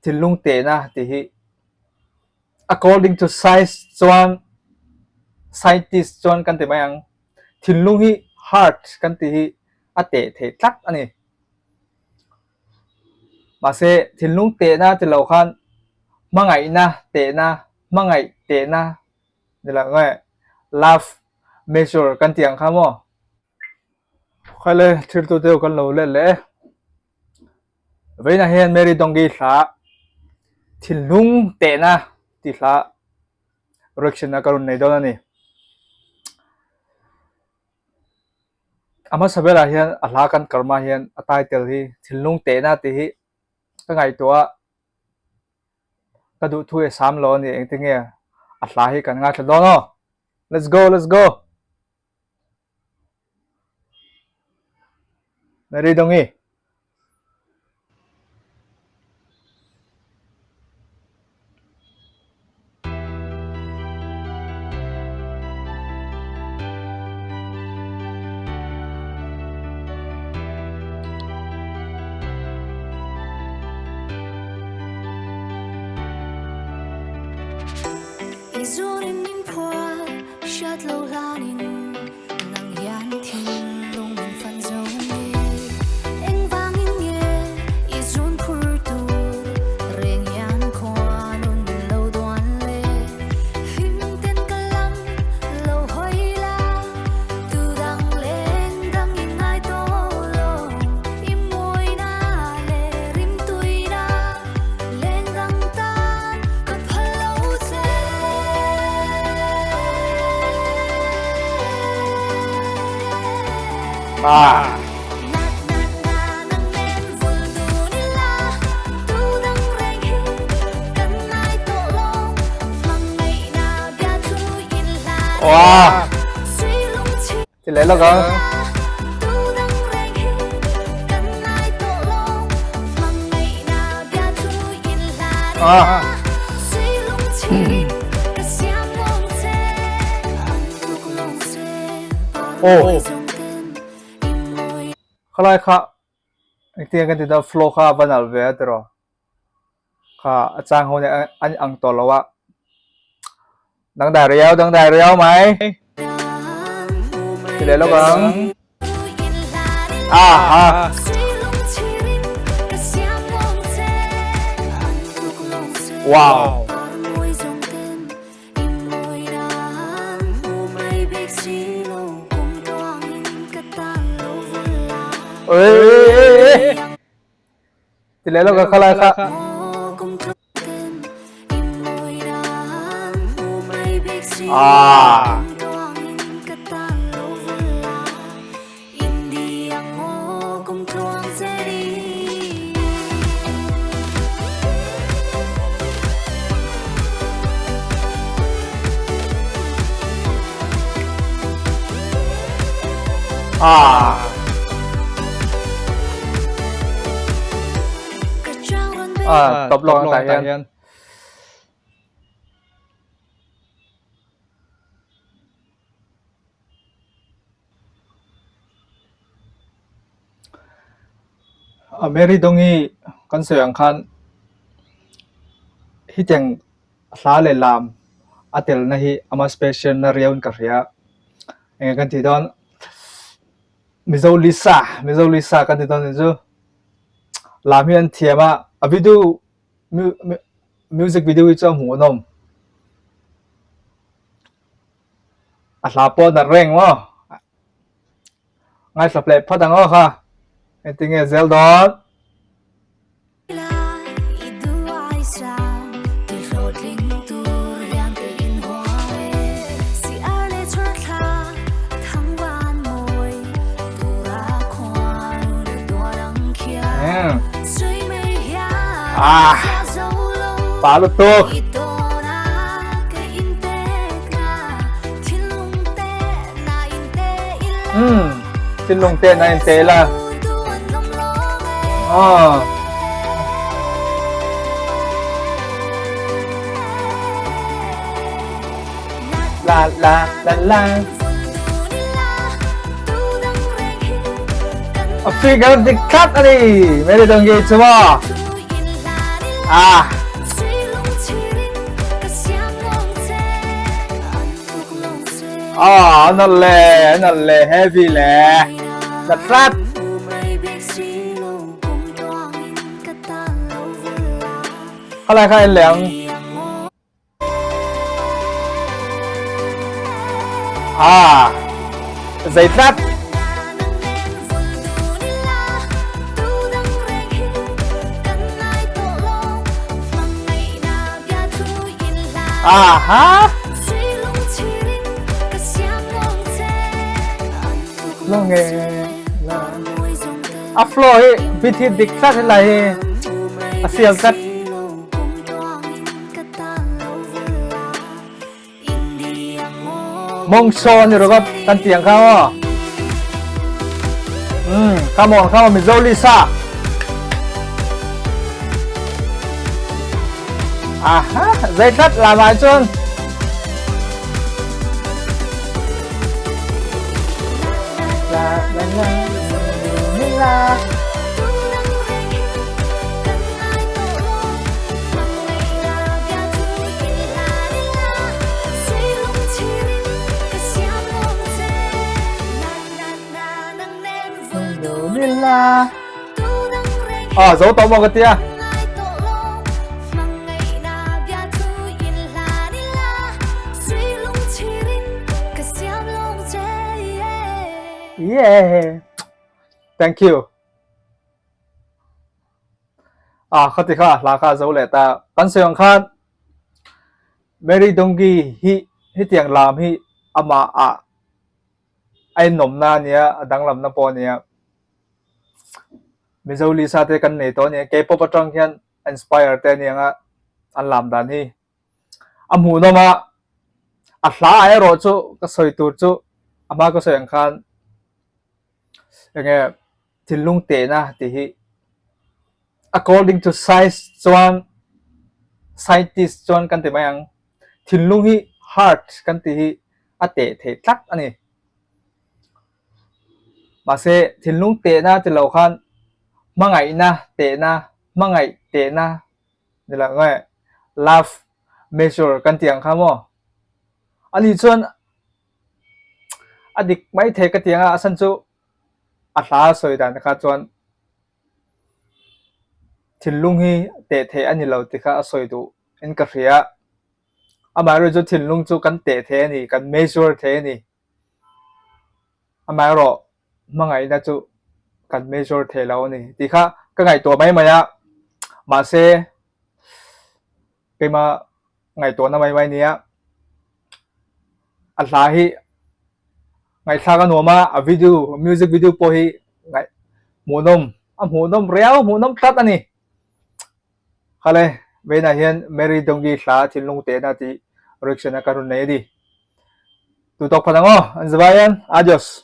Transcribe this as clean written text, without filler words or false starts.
Thinlung tehna tih hi according to science chuan scientist chuan kan ti mai ang thinlung hi heart kan tih hi a teh theih tlat a ni. Mahse thinlung tehna ti lo khan hmangaihna tehna hmangaih tehna ni lo nge love measure kan tih ang kha maw? Khaile thirtu deuh kan lo let leh e. Vawiinah hian Mary Dongi hla thinlung tehna tih hla reaction a ka rawn nei dawn a ni. A hmasa berah hian a hla kan karma hian a title hi thinlung tehna tih hi ka ngaihtuah a, ka duhthu e sam lo a ni engtin nge a hla hi kan ngaithla dawn aw. Let's go let's go. Mary Dongi. Ah. Wow. Ti leh lawk ang. Ah. Oh. Khalai kha engtiang kan ti dawn flow kha a va nalh ve a tiraw. Kha a chang ho nen an ang tawh lo a. Dangdai riau dangdai riau mai. Ti leh lawk ang. Aha. Wow. Ê ê ê. Ti leh lawk a khalai kha. Ah. Ah. Ah, tawp lawk ang tah hian. A Mary Dongi kan sawi ang khan hetiang hla leh lam a telna hi ama special na riauin ka hria. Enge kan tih dawn Mizo Lisa Mizo Lisa kan ti dawn ni chu lam hi an thiam a a video music video hi chu a hmuhnawm. A hla pawh a nalh reng maw? Ngaithla pleh phawt ang aw kha. Engtin nge zel dawn? Ah! Pa lutuk! Umm thinlung te na in te la aw la la la la a figure dik tlat a ni Mary Dongi chu maw. Ah. Ah, nalh le, nalh le, heavy le. Tlat tlat. Khalai kha en leh ang. Ah, zei tlat. Aha. Longe. A flow hi beat hi dik tlat helai hi a sial tlat. Mong saw ni rawt kan tiang kha maw. Um, come on, come on, Mizo Lisa. Aha, zei tlat la mai chuan. La la la la la. Ah, zo tawh maw ka tia. Yeah. Thank you. Ah, khati kha hla kha zo leh ta. Kan sawi ang khan Mary Dongi hi hetiang lam hi amah ah a inawmna a nia, a danglamna pawh a nia. Mizo Lisa te kan nei tawh a nia, K-pop atang hian a inspire te a ni ang a, an lam dan hi. A hmuhnawm a, a hla ah erawh chu ka sawi tur chu a hma ka sawi ang khan enge thinlung tehna tih hi according to science chuan scientist chuan kan ti mai ang thinlung hi heart kan tih hi a teh theih tlat a ni. Mahse thinlung tehna ti lo khan hmangaihna tehna hmangaih tehna ni lo nge love measure kan tih ang kha maw ani chuan a dik mai thei ka ti ang a a chhan chu a hla sawi dan kha chuan thinlung hi teh theih a ni lo tih kha a sawi duh in ka hria amaherawhchu thinlung chu kan teh thei a ni kan measure thei a ni. Amaherawh hmangaihna chu kan measure thei lo a ni tih kha ka ngaihtuah mai mai a, mahse keimah ngaihtuahna mai mai nia a hla hi ngaihthlak a nuam a, a video music video pawh hi ngaih hmuhnawm a hmuhnawm riau hmuhnawm tlat a ni. Khale vawiinah hian Mary Dawngi hla thinlung tehna tih reaction a ka rawn nei a ni. Tu tawk phat ang aw, an zavai hian adios.